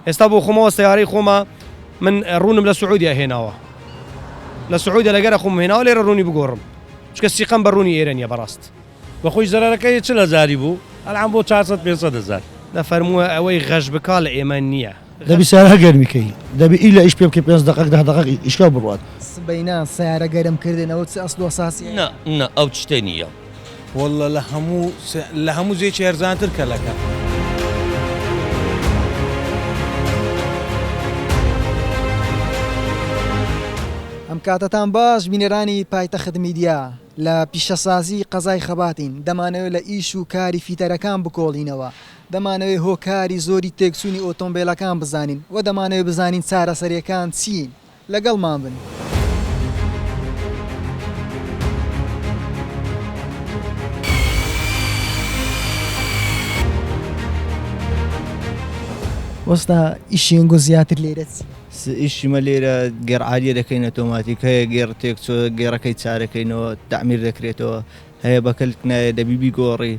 ئێستا بۆ خۆمەوە سەیارەی خۆمە من ڕوونم لە سعودیا هێناوە لە سعودیا لەگەرە خۆم هێناوە لێرە ڕوونی بگۆڕم چکە سیقەم بە ڕوونی ئێرە نیە بەڕاست. بەخۆی زەرەرەکەی 40 هەزاری بوو ئەلعان بۆ 400 500 هەزار. دە فەرمووە ئەوەی غەش بکا لە ئێمە نیە. دەبی سەیارە گەرمی کەی دەبی ئیلا ئیش پێ بکەی پێنج دەقەک دە دەقەک ئیشکە بڕوات. سبەینان سەیارە گەرم کردن ئەوە چ ئەسل و ئەساسی هەیە؟ نا نا ئەو چتە نیە. واللە لە هەموو لە هەموو جێکی هەرزانتر کەلەکە. ئەم کاتەتان باش بینەرانی پایتەخت میدیا لە پیشەسازی قەزای خەباتین دەمانەوێت لە ئیش و کاری فیتەرەکان بکۆڵینەوە دەمانەوێت هۆکاری زۆری تێکچوونی ئۆتۆمبێلەکان بزانین و دەمانەوێت بزانین چارەسەریەکان چین لەگەڵمان بن. وەستا ئیشی ئەنگۆ زیاتر لێرە چیە؟ ئیشی مە لێرە گێڕ عالیە دەکەینە تۆماتیک هەیە گێڕ تێک چۆ گێڕەکەی چارەکەینەوە تەعمیر دەکرێتەوە هەیە بە کەلک نایە دەبی بیگۆڕی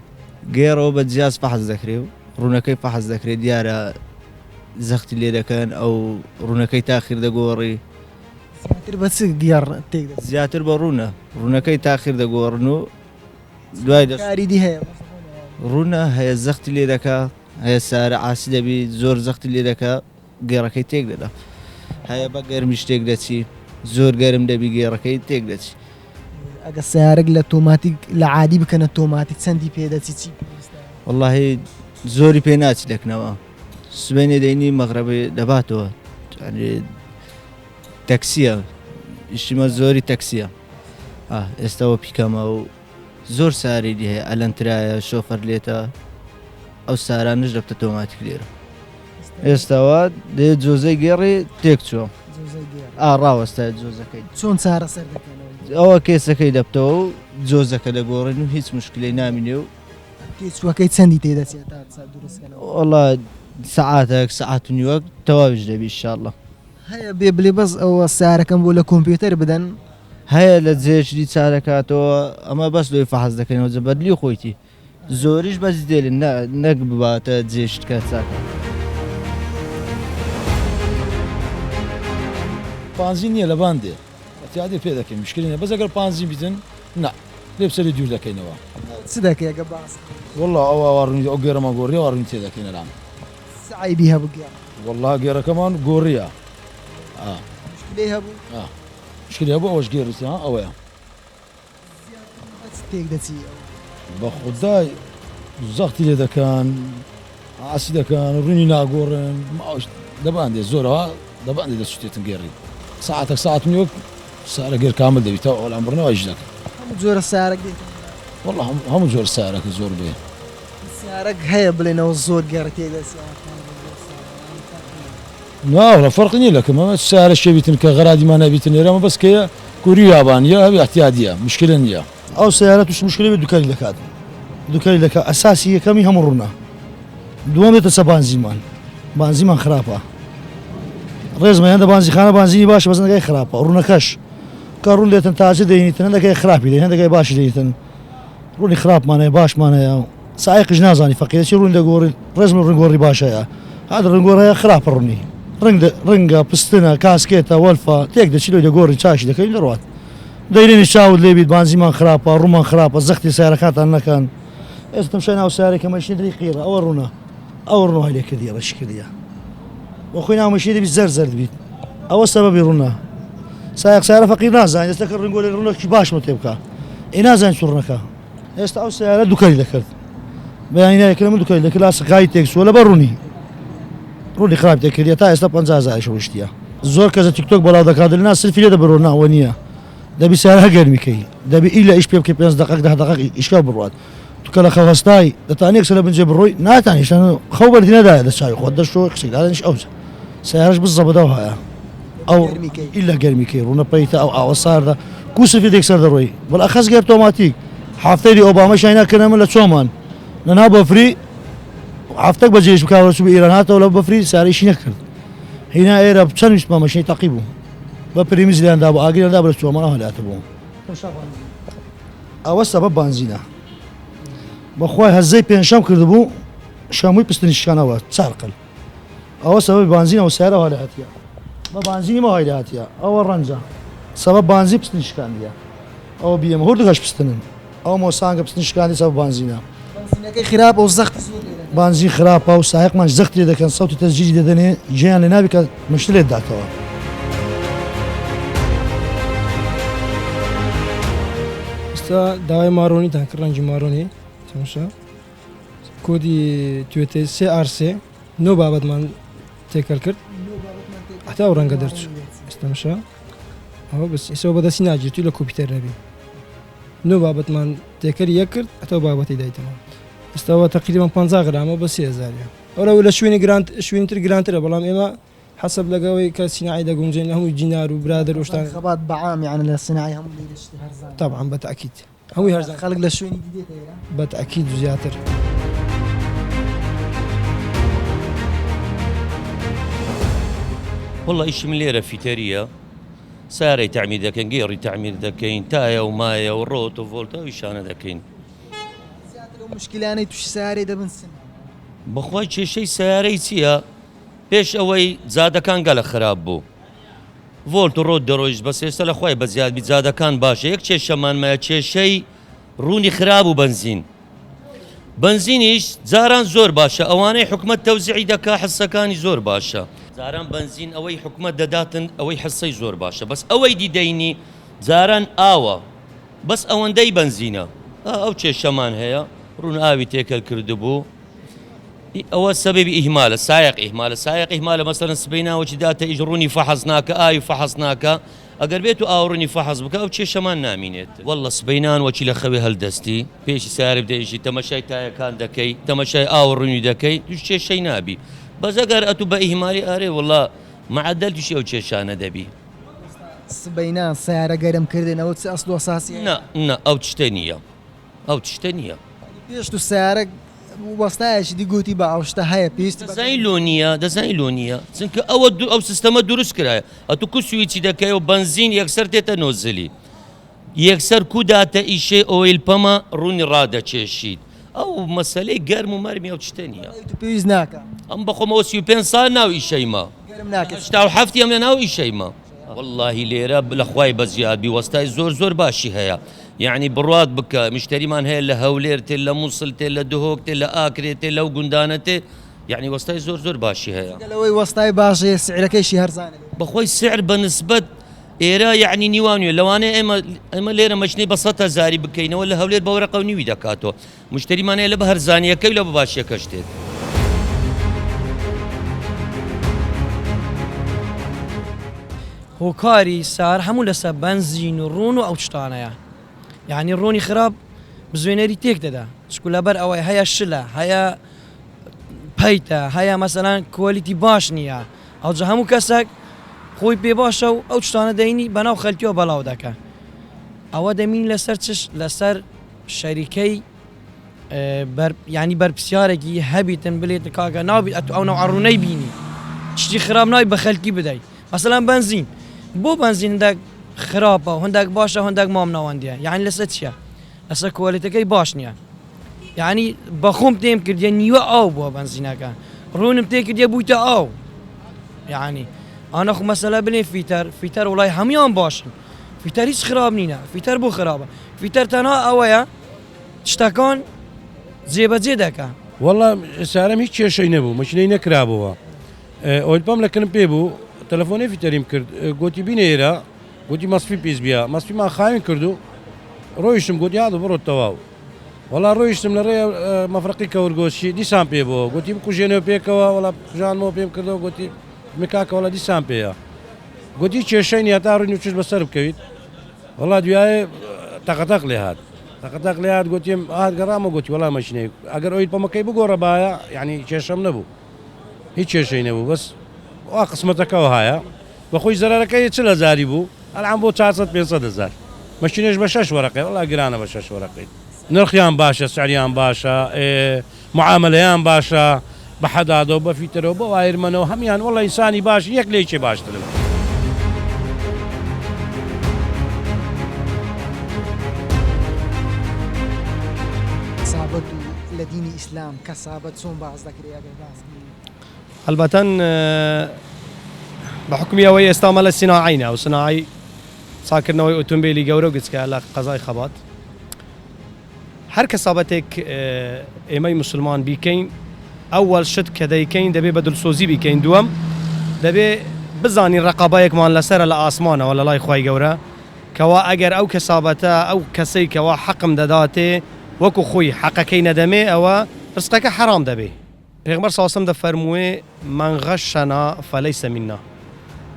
گێڕەوە بە جیاز فەحس دەکرێ و ڕوونەکەی فەحس دەکرێت دیارە زەختی لێ دەکەن ئەو ڕوونەکەی تاخیر دەگۆڕی. زیاتر بە چ گێڕ تێک دەچێت؟ زیاتر بە ڕوونە ڕوونەکەی تاخیر دەگۆڕن و دوای دەست کاری دی هەیە ڕوونە هەیە زەختی لێ دەکا هەیە سارە عاسی دەبی زۆر زەختی لێ دەکا گێڕەکەی تێک دەدا هەیە بە گەرمیش تێک دەچی زۆر گەرم دەبی گێڕەکەی تێک دەچی. ئەگە سەیارەک لە تۆماتیک لە عادی بکەنە تۆماتیک چەندی پێ دەچی چی پێویستە؟ وەڵاهی زۆری پێ ناچی دەکنەوە سبەینێ دەینی مەغرەبی دەباتەوە تەکسیە ئیشیمە زۆری تەکسیە ئێستاوە پیکەمە و زۆر ساری دی هەیە ئەلەنترایە شۆفەر لێتە ئەو سارانش دەبتە تۆماتیک لێرە ئێستاوە دێ جۆزەی گێڕی تێک چووە ئا ڕاوەستای جۆزەکەی چۆن چارەسەر دەکەنەوە ئەوە کێسەکەی دەبتەوە و جۆزەکە دەگۆڕین و هیچ مشکلەی نامینێ و تێچووەکەی چەندی تێدەچێت تا دروستکەنەوە وەڵا سەعاتێک سەعات و نیوەک تەواویش دەبی ئیشاڵڵا هەیە بێ بلێ بەس ئەوە سارەکەم بۆ لە کۆمپیوتەر بدەن هەیە لە جێشری چارەکاتەوە ئەمە بەس لۆی فەحس دەکەینەوە جە بەدلی خۆیتی زۆریش بەس دێلن نەک بباتە جێشت کە چاکە. پانزین نییە لەبان دێ ئەتیادێ پێ دەکەین مشکلی نیە بەس ئەگەر پانزین بیتن نا لێ بچە لێ دوور دەکەینەوە. چ دەکەی ئەگەر باس وەڵا ئەو ئاوا ڕوونی ئەو گێڕەمان گۆڕیە وا ڕوونی تێ دەکەین ئەلان. چ عەیبی هەبوو گێڕ؟ وەڵا گێڕەکەمان گۆڕیە ئا. مشکلەی هەبوو؟ ئا مشکلەی هەبوو ئەوەش گێڕیتی ها ئەوەیە. زیاتر بە چ تێک دەچی ئەو؟ بە خودای زەختی لێ دەکەن عاسی دەکەن ڕوونی ناگۆڕن دەبان دێ زۆرەوە دەبان دێ دەسوتێتن گێڕی ساعتێک ساعت نیوەک سارە گێر کامل دەبی تا ئەوڵام بڕنەوە ئیش دەکەن. هەموو جۆرە سارەک دێتە وەڵا هەموو جۆرە سارەکە زۆر بێ. سارەک هەیە بڵێنەوە زۆر گێڕ تێ دەچی. نا وەڵا فەرقی نیە لەکەم ئەمە سەیارە شێ بیتن کە غەرادیمان نەبیتن ئێرە ئەمە بەس کەیە کوری و یابانیە ئەوی ئەحتیادیە مشکلە نیە. ئەو سەیارە توشی مشکلە بێت دوکەلی دەکات دوکەلی دەکات ئەساسی یەکەمی هەموو ڕوونە دووەم دێتە سە بانزیمان بانزیمان خراپە ڕێزمە هەندە بانزیخانە بانزینی باشە بەس هەندەکەی خراپە ڕوونەکەش کە ڕوون دێتن تازە دەینیتن هەندەکەی خراپی دەین هەندەکەی باشی دەینیتن ڕوونی خراپمان هەیە باشمان هەیە سایەقیش نازانی فەقیرە چی ڕوون دەگۆڕی ڕێزم ڕوون گۆڕی باش هەیە هات ڕوون گۆڕ هەیە خراپە ڕوونی ڕنگ ڕنگە پستنە کاسکێتە وەلفە تێک دەچی لۆی دەگۆڕی چاشی دەکەین دەڕوات دەیرێنی چاوت لێبیت بانزیمان خراپە ڕوومان خراپە زەختی سیارەکانتان نەکەن ئێستا تەمشای ناو سیارەکە مەشینە دەری قیڕە ئەوە ڕوونە ئەوە ڕوون وای لێ کردیە ڕەشی کردیە بۆ خۆی ناو مەشینە دەبی زەرد زەرد بیت ئەوە سەبەبی ڕوونە سایەق سیارە فەقیر نازانێت ئێستا کە ڕنگۆ لێ ڕوونەکی باشمە تێ بکە ئێ نازانین چ ڕوونەکە ئێستا ئەو سیارە دوکەلی دەکرد بەیانی نایکرد من دوکەلی دەکرد لاس غای تێکچووە لەبەر ڕوونی ڕوونی خراپ تێکردە تا ئێستا 50 هەزاریش ڕۆیشتیە زۆر کەس لە تیکتۆک بەڵاو دەکات دەڵێ نا سلفی لێ دەبرۆ نا ئەوە نییە دەبی سیارە گەرمی کەی دەبی ئیلا ئیش پێ بکەی پێنج دەقەک دە دەقەک ئیشکە بڕوات تو کە لە خەو هەستای دەتانی یەکسەر لە بنجێ بڕۆی ناتانی شتان خەو بەردی نەدایە دە چاوی خۆت دەشۆ قسەی دادەنیش ئەوجا سیارەش بزەبەدەو هەیە ئەو ئیلا گەرمی کەی ڕوونە پەیتە ئەو ئاوە ساردە کو سفید یەکسەر دەڕۆی بەڵ ئەخەس گەر تۆماتیک هەفتەی ئۆباما شاینا کردە من لە چۆمان لە ناو بەفری هەفتەک بەجێش بکاوە چوو ئێران هاتەوە لە بەفری سارەیشی نەکرد هینا ئێرە چەند ویستمە مەشینی تەقی بوو بە پریمیز لیان دابوو ئاگریان دابوو لە چۆمان ئەو هەلاتە بوو ئەوە سەبەب بانزینە بەخوای هەزەی پێنجشەم کردبوو شەمووی پستنی شکانەوە چارقل. ئەوە سەبەبی بانزینە و سەیارە وا لێهاتیە بە بانزینی مە وای لێهاتیە ئەوە ڕەنجە سەبەب بانزین پستنی شکاندیە ئەوە بیەمە هەردووکەش پستنن ئەوە مۆسانگە پستنی شکاندی سەبەب بانزینە. بەنزینەکەی خراپە و زەختی زۆر لێ دەکەن. بانزین خراپە و سایەقمانش زەخت لێ دەکەن سەوتی تەسجیلی دەدەنێ گوێیان لێ نابی کە مشت لێت داتەوە. ئێستا داوای مارۆنیتان کرد ڕەنگی مارۆنی تەماشا کۆدی توێتەی سێ ئار سێ نۆ بابەتمان تێکەل کرد هەتا ئەو ڕەنگە دەرچوو ئێستا ئەوە بەس ئێستا بەدەستی ناگیرێت لە کۆمپیوتەر نەبی نۆ بابەتمان تێکەری یەک کرد هەتا بابەتی دایتەوە ئێستاوە تقریبا 50 غرامە بە 3000 ئەوە لە شوێنی گرانت شوێنی تر گرانترە بەڵام ئێمە حەسەب لەگەوەی کە سیناعی دەگونجێن لە هەموو جینار و برادەر و شتان خەبات بەعام یعنی لە سیناعی هەموو لێرە شتی هەرزان طبعا بەتاکید هەمووی هەرزان خەڵک لە شوێنی دی دێتە ئێرە؟ بە تەئکید زیاتر. وەڵا ئیشی من لێرە فیتەریە سارەی تەعمیر دەکەین گێڕی تەعمیر دەکەین تایە و مایە و ڕۆت و ڤۆلتە و ئیشانە دەکەین. زیاتر ئەو مشکلانەی تووشی سەیارەی دەبن چن؟ بەخوای کێشەی سەیارەی چییە پێش ئەوەی جادەکان گەلە خراپ بوو ڤۆلت و ڕۆت دەڕۆیشت بەس ئێستا لە خوای بەزیاد بی جادەکان باشە یەک کێشەمان مایە کێشەی ڕوونی خراپ و بەنزین بەنزینیش جاران زۆر باشە ئەوانەی حکومەت تەوزیعی دەکا حسەکانی زۆر باشە جاران بەنزین ئەوەی حکومەت دەداتن ئەوەی حسەی زۆر باشە بەس ئەوەی دیدەینی جاران ئاوە بەس ئەوەندەی بەنزینە ئەو کێشەمان هەیە ڕوون ئاوی تێکەل کردبوو ئەوە سەبەبی ئیهمالە سایەق ئیهمالە سایەق ئیهمالە مەسەلەن سبەی ناوەکی داتە ئیش ڕوونی فەحس ناکە ئاوی فەحس ناکە ئەگەر بێت و ئاو ڕوونی فەحس بکە ئەو کێشەمان نامینێت واللە سبەی نان وەکی لە خەوێ هەلدەستی پێشی سارب دەیشی تەمەشای تایەکان دەکەی تەمەشای ئاو ڕوونی دەکەی توش کێشەی نابی بەس ئەگەر ئەتوو بە ئیهمالی ئارێ واللە معەدەل توشی ئەو کێشانە دەبی. سبەینان سەیارە گەرم کردن ئەوە چ ئەسڵ و ئەساسی هەیە؟ نا نا ئەو شتە نییە. ئەو شتە نییە. پێش تو سەیارە وەستایەکی دی گوتی با ئەو شتە هەیە پێویستی بە. دەزانی لۆ نییە دەزانی لۆ نییە چونکە ئەوە ئەو سیستەمە دروست کرایە ئەتو کو سویچی دەکەی و بەنزین یەکسەر تێتە نۆزلی یەکسەر کو داتە ئیشێ ئۆیل پەمە ڕوونی ڕادەکێشیت ئەو مەسەلەی گەرم و مەرمی ئەو شتە نییە. تو پێویست ناکا. ئەم بەخۆمەوە 35 ساڵ ناو ئیشەیمە. گەرم ناکەی. 87 ئەم لە ناو ئیشەیمە. وەڵاهی لێرە لە خوای بەزیاد بی وەستای زۆر زۆر باشی هەیە یەعنی بڕوات بکە مشتەریمان هەیە لە هەولێر تێ لە موسل تێ لە دهۆک تێ لە ئاکرێ تێ لەو گوندانە تێ یەعنی وەستای زۆر زۆر باشی هەیە. جگە لەوەی وەستای باش هەیە سعرەکەیشی هەرزانە لێرە. بەخۆی سعر بە نسبەت ئێرە یەعنی نیوان نیوە لەوانەیە ئێمە ئێمە لێرە مەشنەی بە سەد هەزاری بکەینەوە لە هەولێر بە وەرەقە و نیوی دەکاتەوە مشتەریمان هەیە لە بە هەرزانیەکەی و لە بە باشیەکەش دێت. هۆکاری سار هەموو لەسەر بەنزین و ڕۆن و ئەو شتانەیە یعنی ڕۆنی خراپ بزوێنەری تێک دەدا چکو لەبەر ئەوەی هەیە شلە هەیە پەیتە هەیە مەسەلەن کوالیتی باش نییە ئەوجا هەموو کەسێک خۆی پێ باشە و ئەو شتانە دەینی بەناو خەلکیەوە بەلاو دەکە ئەوە دەمین لەسەر چش لەسەر شەریکەی بەر یانی بەرپسیارێکی هەبیتن بلێت کاکە نابی ئەتو ئەو نەوعە ڕوونەی بینی شتی خراپ نابی بە خەلکی بدەیت مەسەلەن بەنزین بۆ بەنزین هەندێک خراپە و هەندێک باشە هەندێک مام ناوەندیە یعنی لەسەر چییە لەسەر کوالێتەکەی باش نییە یعنی بەخۆم تێم کردیە نیوە ئاو بووە بەنزینەکە ڕوونم تێ کردیە بوویتە ئاو یعنی ئەنە خو مەسەلە بلێن فیتەر فیتەر وڵای هەموان باشن فیتەر هیچ خراپ نینە فیتەر بۆ خراپە فیتەر تەنها ئەوەیە شتەکان جێبەجێ دەکا. وەڵا سارەم هیچ کێشەی نەبوو مەکینەی نەکرابۆوە ئۆیل پەمپ لە کنم پێ بوو تەلەفۆنەی فیتەریم کرد گۆتی بینە ئێرە گۆتی مەسفی پیس بیە مەسفیمان خاوێن کرد و ڕۆیشتم گۆتی هاتو بڕۆ تەواو وەڵا ڕۆیشتم لە ڕێ مەفرەقی کەورگۆشی دیسان پێ بۆ گۆتی بکوژێنەوە پێکەوە وەڵا کوژانمەوە پێم کردەوە گۆتی مکاکە وەڵا دیسان پێیە گۆتی کێشەی نیە تا ڕووی نوچش بەسەر بکەویت وەڵا دوایێ تەقەتەق لێ هات تەقەتەق لێ هات گوتیم هات گەڕامە گوتی وەڵا مەشینەی ئەگەر ئۆیل پەمەکەی بگۆڕە باە یعنی کێشەم نەبوو هیچ کێشەی نەبوو بەس وا قسمەتەکەەوە هایە بەخۆی زەرەرەکەی چ هەزاری بوو ئەلعام بۆ 400 500 هەزار مەشینەش بە شەش وەرەقەی وەڵا گرانە بە شەش وەرەقەی نرخیان باشە سعریان باشە معامەلەیان باشە بە حەدادەوە بە فیتەرەوە بە وایرمەنەوە هەمیان وەڵا ئینسانی باشن یەک لە یەکێ باشترن. کەسابەت و لە دینی ئیسلام کەسابەت چۆن باس دەکرێ ئەگەر باس بی؟ هەلبەتەن بە حوکمی ئەوەی ئێستا مە لە سیناعەینە و سناعەی چاکردنەوەی ئۆتۆمبیلی گەورە و گچکە لە قەزای خەبات هەر کەسابەتێک ئێمەی مسلمان بیکەین ئەوەل شت کە دەیکەین دەبێ بە دلسۆزی بیکەین دووەم دەبێ بزانین ڕقابایەکمان لەسەرە لە ئاسمانەوە لە لای خوای گەورە کەوا ئەگەر ئەو کەسابەتە ئەو کەسەی کەوا حەقم دەداتێ وەکو خۆی حەقەکەی نەدەمێ ئەوە ڕزقەکە حەرام دەبێ. پێغەمبەر صلی اللە علیە وسلم دەفەرمووێ، من غشنا فلیس منا،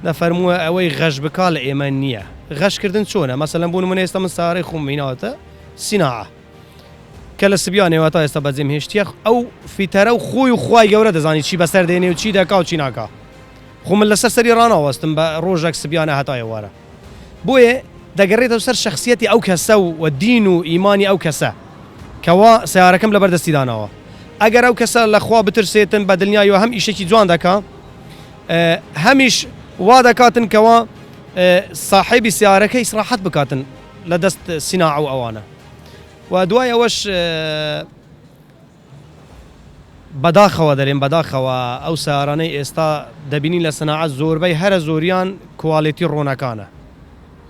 دەفەرمووێ ئەوەی غەش بکا لە ئێمە نییە. غەش کردن چۆنە؟ مەسەلەن بۆ نموونە ئێستا من سەیارەی خۆم هیناوەتە سیناعە کە لە سبیانەوە تا ئێستا بەجێم هێشتیە ئەو فیتەرە و خۆی و خوای گەورە دەزانی چی بەسەر دێنێ و چی دەکا و چی ناکا خۆ من لەسەر سەری ڕاناوەستم بە ڕۆژێک سبیانە هەتا ئێوارە بۆیە دەگەرێتەوە سەر شەخسیەتی ئەو کەسە و دین و ئیمانی ئەو کەسە کەوا سەیارەکەم لەبەر دەستی داناوە ئەگەر ئەو کەسە لە خوا بترسێتن بە دڵنیایەوە هەم ئیشێکی جوان دەکا هەمیش وا دەکاتن کەوا ساحێبی سیارەکە ئیسراحەت بکاتن لە دەست سیناع و ئەوانە و دوای ئەوەش بەداخەوە دەرێم بەداخەوە ئەو سەیارانەی ئێستا دەبینین لە سناعەت زۆربەی هەرە زۆریان کواڵێتی ڕۆنەکانە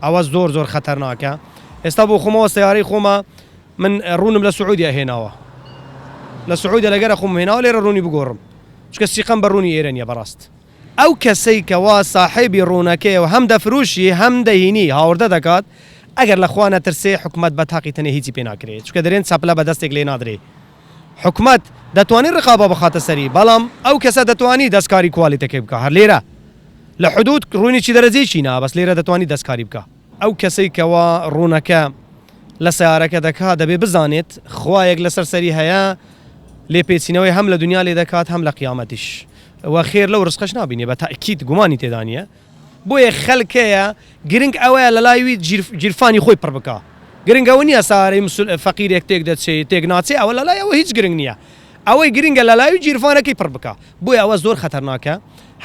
ئەوە زۆر زۆر خەتەرناکە ئێستا بۆ خۆمەوە سەیارەی خۆمە من ڕوونم لە سعودیا هێناوە لە سعودیا لەگەرە خۆم هێناوە لێرە ڕوونی بگۆڕم چونکە سیقەم بە ڕوونی ئێرە نییە بەڕاست ئەو کەسەی کەوا ساحێبی ڕوونەکەیە و هەم دەفروشی هەم دەهینی هاوردە دەکات ئەگەر لە خوا نەترسێ حکومەت بە تاقی تەنێ هیچی پێ ناکرێ چونکە دەرێن چەپلە بە دەستێک لێ نادرێ حکومەت دەتوانی ڕقابە بخاتە سەری بەڵام ئەو کەسە دەتوانی دەستکاری کوالیتەکەی بکا هەر لێرە لە حدود ڕوونیی دەرەجەیەکی نا بەس لێرە دەتوانی دەستکاری بکا. ئەو کەسەی کەوا ڕوونەکە لە سەیارەکە دەکا دەبێ بزانێت خوایەک لەسەر سەری هەیە لێپێچینەوەی هەم لە دونیا لێ دەکات هەم لە قیامەتیش وە خێر لەو ڕزقەش نابینێ بە تەئکید گومانی تێدا نیە بۆیە خەلک هەیە گرنگ ئەوەیە لەلای وی گیرفانی خۆی پڕ بکا گرنگ ئەوە نیە سارەی مسول فەقیرێک تێک دەچێ تێک ناچێ ئەوە لەلای ئەوە هیچ گرنگ نیە ئەوەی گرنگە لەلای وی گیرفانەکەی پڕ بکا بۆیە ئەوە زۆر خەتەرناکە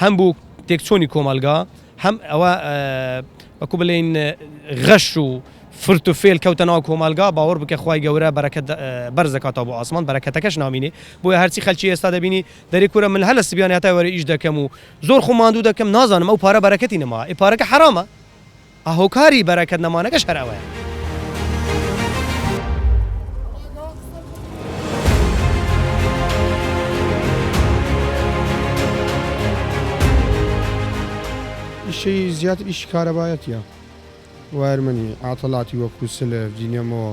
هەم بۆ تێکچۆنی کۆمەلگا هەم ئەوە وەکو بلێین غەش و فرت و فێل کەوتە ناو کۆمەلگا باوەڕ بکە خوای گەورە بەرەکەت بەرز دەکاتەوە بۆ ئاسمان بەرەکەتەکەش نامینێ بۆیە هەرچی خەلکی ئێستا دەبینی دەرێ کورە من هەر لە سبیانی هەتا وەرە ئیش دەکەم و زۆر خۆم ماندوو دەکەم نازانم ئەو پارە بەرەکەتی نەما ئێ پارەکە حەرامە ئا هۆکاری بەرەکەت نەمانەکەش هەر ئەوەیە. ئیشی زیاتر ئیشی کارەبایەتیە وایەرمەنی عاتەلاتی وەکو سلف دینەمۆ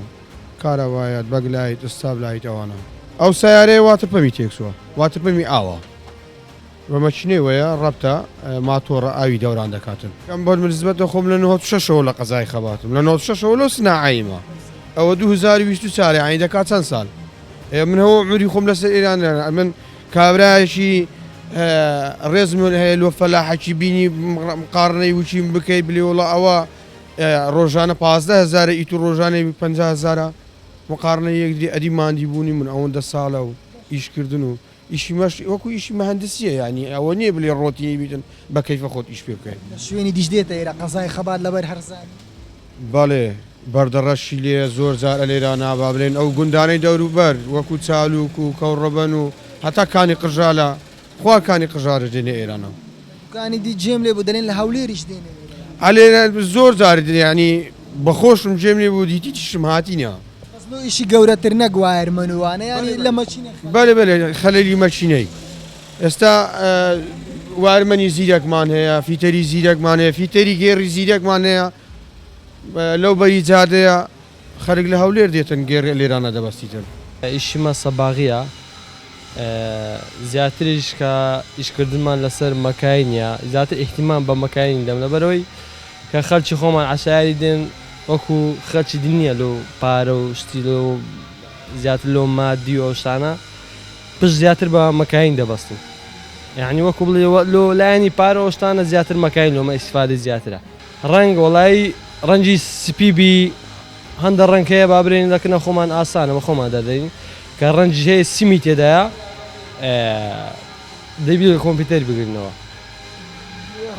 کارەبایەت بەگلایت ئستابلایت ئەوانە ئەو سەیارەیە واترپەمی تێکچووە واترپەمی ئاوە بە مەکینەی وەیە ڕەبتە ماتۆڕە ئاوی دەوران دەکاتن. کەم بۆ نسبەتە خۆم لە نهۆت شەشەوە لە قەزای خەباتم لە نۆت شەشەوە لەو سناعەیمە ئەوە 2024 یانی دەکات چەند سال ئێ من هەوە عمری خۆم لەسەر ئێران من کابرایەکی ڕێزم هەیە لۆ فەلاحەکی بینی مقارنەی وچیم بکەی بلێ وڵا ئەوە ڕۆژانە 15 هزارە ئیتو ڕۆژانەی 50 هزارە مقارنە یەکدی ئەدی ماندی بوونی من ئەوەندە ساڵە و ئیشکردن و ئیشی مەش وەکو ئیشی مهندسیە یانی ئەوە نیە بلێ ڕۆتینی بیتن بە کەیفە خۆت ئیش پێ بکەی. لە شوێنی دیش دێتە ئێرە قەزای خەبات لەبەر هەرزانی. بەڵێ بەردەڕەشی لێیە زۆر جار ئەلێرانا با بلێن ئەو گوندانەی دەوروبەر وەکو چالوک و کەوڕەبەن و هەتا کانی قرژالە خوار کانی قرژالەش دێنە ئێرانا. دوکانی دی جێم لێ بوو دەلێن لە هەولێریش دێنێ لێرە. ئەلێرە زۆر جار یانی بەخۆشم جێم لێ بوو دیتیشم هاتینە. بەس لۆ ئیشی گەورەتر نەک وایەرمەن و وانە یانی لە مەکینە خەلەل. بەلێ بەلێ خەلەلی مەکینەی ئێستا وایەرمەنی زیرەکمان هەیە فیتەری زیرەکمان هەیە فیتەری گێڕی زیرەکمان هەیە لەو بەری جادەیە خەرک لە هەولێر دێتن گێڕ لێرانە دەبەستیتن. ئیشی مە سەباغیە زیاتریش کە ئیشکردنمان لەسەر مەکاینە زیاتر ئیهتیمام بە مەکاین دەم لەبەرەوەی کە خەلکی خۆمان عەشایەری دێن وەکو خەلکی دی نیە لۆ پارە و شتی لۆ زیاتر لۆ مادی و ئەو شتانە پشت زیاتر بە مەکاین دەبەستن یعنی وەکو بڵێ لۆ لایەنی پارە و شتانە زیاتر مەکاین لۆمە ئیسفادەی زیاترە ڕەنگ وەڵایی ڕەنگی سپی بی هەندە ڕەنگ هەیە با برێن لەکنە خۆمان ئاسانە بە خۆمان دەردەین کە ڕەنگی هەیە سیمی تێدایە دەبی لە کۆمپیوتەر بگرنەوە.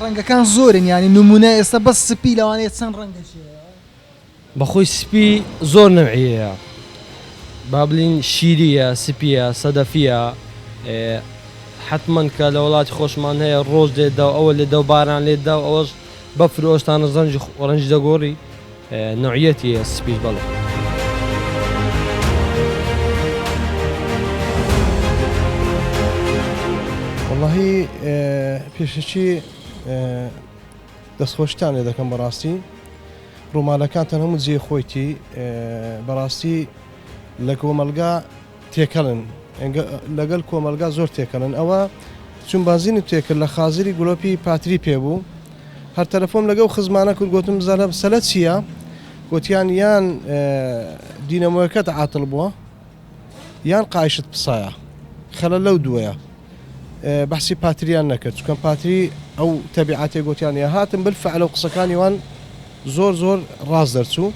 ڕەنگەکان زۆرن یانی نمونە ئێستا بەس سپی لەوانەیە چەند ڕەنگەکی هەیە؟ بەخۆی سپی زۆر نەوعی هەیە با بلین شیریە سپیە سەدەفیە. حەتمەن کە لە وڵاتی خۆشمان هەیە ڕۆژ لێدا و ئەوە لێدا و باران لێدا و ئەوەش بەفر و ئەوشتانە ڕەنگی ڕەنگی دەگۆڕی نوعیەتی هەیە سپیش بەڵێ. وەڵاهی پێشەکی دەستخۆشتان لێ دەکەم بەڕاستی ڕوومالەکانتان هەموو جێ خۆیتی بەڕاستی لە کۆمەلگا تێکەڵن لەگەل کۆمەلگا زۆر تێکەڵن ئەوە چون بازینی تێکرد لە خازری گلۆپی پاتری پێ بوو هەر تەلەفۆم لەگەو خزمانە کرد گۆتم زەلە سەلە چییە گۆتیان یان دینەمۆیەکەت عاتڵ بووە یان قایشت پسایە خەلە لەو دووەیە بەحسی پاتریان نەکرد چکەم پاتری ئەو تەبیعاتێ گۆتیان یا هاتم بالفعل و قسەکانی وان زۆر زۆر ڕاست دەرچوو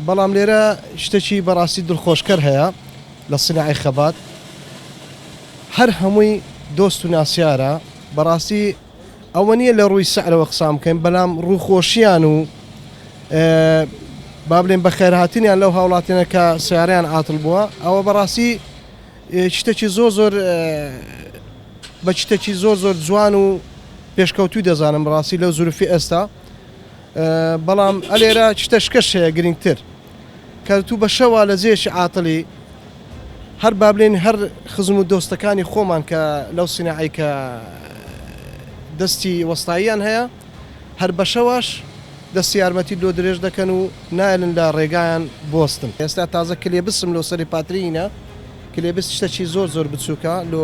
بەڵام لێرە شتێکی بەڕاستی دڵخۆشکەر هەیە لە سیناعی خەبات هەر هەمووی دۆست و ناسیارە بەڕاستی ئەوە نییە لە ڕووی سعرەوە قسان بکەین بەلام ڕووخۆشیان و با بڵێن بەخێرهاتنیان لەو هاوڵاتیانە کە سیارەیان عاتڵ بووە ئەوە بەڕاستی شتێکی زۆر زۆر بە شتێکی زۆر زۆر جوان و پێشکەوتوی دەزانم ڕاستی لەو زروفی ئێستا بەڵام ئەلێرە شتەشکەش هەیە گرنگتر کە تو بە شەوا لە جێیەکی عاتڵی هەر با بلێن هەر خزم و دۆستەکانی خۆمان کە لەو سیناعەی کە دەستی وەستاییان هەیە هەر بە شەواش دەستی یارمەتیت لۆ درێژ دەکەن و نایەلن لە ڕێگایان بوەستن. ئێستا تازە کلێبسم لۆ سەرێ پاتریینە، کلێبس شتەکی زۆر زۆر بچووکە لۆ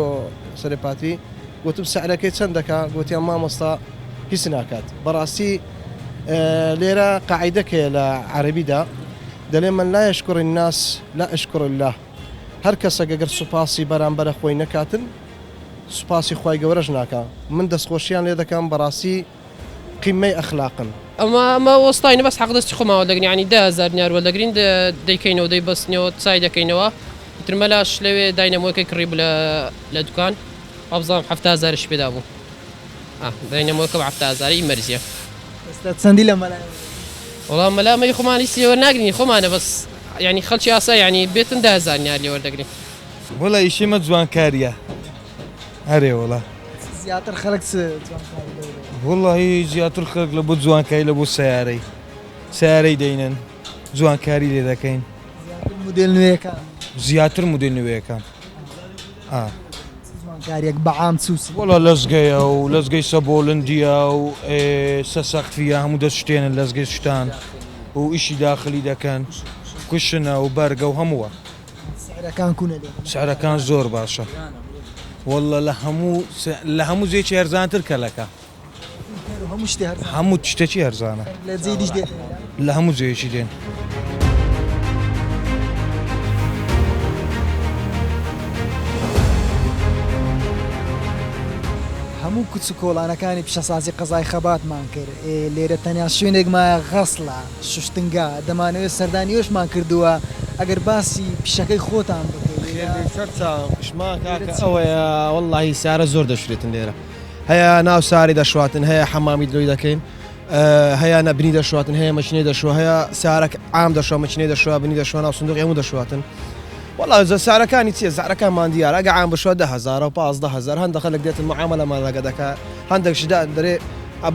سەرێ پاتری، گۆتم سعرەکەی چەند دەکا؟ گۆتیان مامۆستا هیچ ناکات. بەڕاستی لێرە قاعیدەک هەیە لە عەرەبیدا دەلێ من لا یشکر الناس لا اشکر اللە هەر کەسەک گەر سوپاسی بەرامبەرە خۆی نەکاتن سوپاسی خوای گەورەش ناکا. من دەستخۆشیان لێ دەکەم بەڕاستی قیممەی ئەخلاقن. ئەمە ئەمە وەستاینە بەس حەق دەستی خۆمان وەردەگرین یانی 10000 دینار وەردەگرین دەیکەینەوە دەیبەستینەوە چای دەکەینەوە ئیتر مەلاش لەوێ داینەمۆکەی کڕی بوو لە لە دوکان وابزانم 70 هەزاریشی پێدا بوو ئا داینەمۆکە بە 70 هەزاری ئی مەرجیە. ئێستا چەندی لە مەلای وەردەگری؟ وەڵا مەلا مەی خۆمان هیچ لێ وەرناگرین خۆمانە بەس یانی خەڵکی ئاسای یانی بێتن 10000 دینار لێ وەردەگرین. وەڵا ئیشی مە جوانکاریە ئەرێ وەڵا. زیاتر خەلک چ جوانکاری لەو دەکەن؟ وەڵاهی زیاتر خەلک لە بۆ جوانکاری لە بۆ سەیارەی سەیارەی دەینن جوانکاری لێ دەکەین. زیاتر مودێل نوێیەکان؟ زیاتر مودێل نوێیەکان ئا. چ جوانکاریەک بە عام چ و چی؟ وەڵا لەزگەیە و لەزگەی سەبۆلندیە و سە سەقفیە هەموو دەشتێنن لەزگەی شتان و ئیشی داخلی دەکەن کوشنە و بەرگە و هەمووە. سعرەکان کونە لێرە؟ سعرەکان زۆر باشە واللە لە هەموو لە هەموو جێکی هەرزانتر کەلەکە. هەموو شتێ هەرزانە. هەموو شتێکی هەرزانە. لە جێی دیش دێت؟ لە هەموو جێیەکی دێن. هەموو کوچ و کۆڵانەکانی پیشەسازی قەزای خەباتمان کرد، لێرە تەنیا شوێنێک مایە غەسڵە. شوشتنگا، دەمانەوێت سەردانی ئێوەشمان کردووە، ئەگەر باسی پیشەکەی خۆتان بکەی لێرە. خێربێی سەرچاوم ئیشمان کاکە ئەوەیە وەڵاهی سارە زۆر دەشورێتن لێرە هەیە ناو ساری دەشواتن هەیە حەمامی دلۆی دەکەین هەیە نە بنی دەشواتن هەیە مەچینەی دەشوە هەیە سارەک عام دەشوە مەچینەی دەشوە بنی دەشوە ناو سندوقی هەموو دەشواتن وەڵا زە سارەکانی چیە زارەکانمان دیارە ئەگە عام بشوە 10000 و 15000 هەندە خەلک دێتن معامەلەمان لەگە دەکا هەندێک شدا دەرێ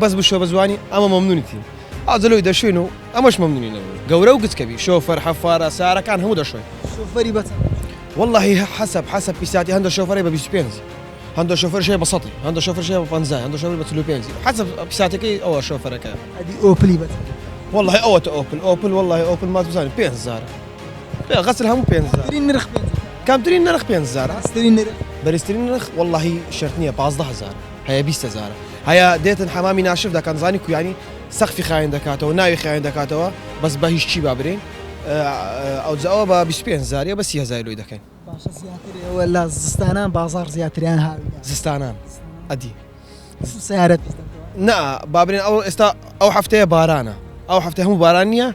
بەس بشوە بە زوانی ئەمە مەمنونیتین ئاجەلۆی دەشوین و ئەمەش مەمنونی لەوەی گەورە و گچکەبی شۆفەر حەفارە سارەکان هەموو دەشۆین. شۆفەری بە چەند؟ وەڵاهی حەسەب حەسەب پیساتی هەندە شۆفەرەی بە 25 هەندە شۆفەر شەیە بە سەتی هەندە شۆفەر شەیە بە 50 هەندە شۆفەر بە 45 حەسەب پیساتەکەی ئەوە شۆفەرەکە. ئەدی ئۆپلی بە چەند؟ وەڵاهی ئەوەتە ئۆپل ئۆپل وەڵاهی ئۆپل ما بزانین 5000 غەسل هەموو 5000 کەمترین نرخ کەمترین نرخ 5000 بەرزترین نرخ بەرزترین نرخ وەڵاهی شەرت نییە 15000 هەیە 20000 هەیە دێتن حەمامی ناشف دەکەن زانی کویانی سەقفی خاوێن دەکاتەوە ناوی خاوێن دەکاتەوە بەس بە هیچ چی با برێین ئەوجا ئەوە بە 25 هەزار یا بە 30 هەزار لۆی دەکەین. باشە زیاتر ئێوە لە زستانان بازاڕ زیاتریان هاوینان؟ زستانان ئەدی. سەیارە پیس دەکەن؟ نا با برێن ئەو ئێستا ئەو هەفتەیە بارانە ئەو هەفتەیە هەموو باران نییە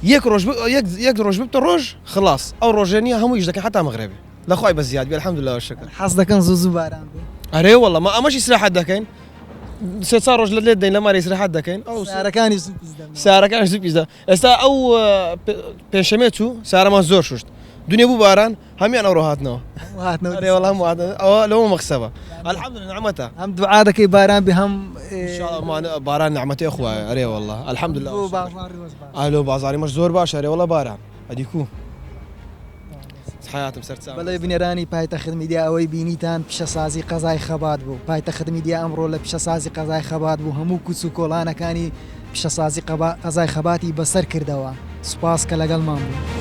یەک ڕۆژ یەک یەک ڕۆژ ببتە ڕۆژ خلاص ئەو ڕۆژە نییە هەموو ئیش دەکەن حتا مەغرەبێ لە خوای بە زیاد بێ الحمدلله وشکر. حەز دەکەن زوو زوو باران بێ؟ ئەرێ وەڵا ما ئەمەش ئیسراحەت دەکەین. سێ چار ڕۆژ لە لێت دەین لە ماری ئیسراحەت دەکەین ئەو دنیا بوو باران هەمیان ئەوڕۆ هاتنەوە هاتنەوە ئەرێ وەڵا هەموو هاتنەوە ئەوە لەوە مەخسەبە الحمدلله نعمەتە هەم دوعا دەکەی باران بێ هەم ان شاء الله ما باران نعمەتی خوایە ئەرێ والله الحمدلله بۆ بازاڕی وەش باش ئالۆ بازاڕی مەش زۆر باشە ئەرێ وەڵا باران ئەدی کو حیاتم سەرچاو بەڵێ بینەرانی پایتەخت میدیا ئەوەی بینیتان پیشەسازی قەزای خەبات بوو پایتەخت میدیا ئەمڕۆ لە پیشەسازی قەزای خەبات بوو هەموو کوچ و کۆڵانەکانی پیشەسازی قەزای خەباتی بەسەر کردەوە سوپاس کە لەگەڵمان بوون.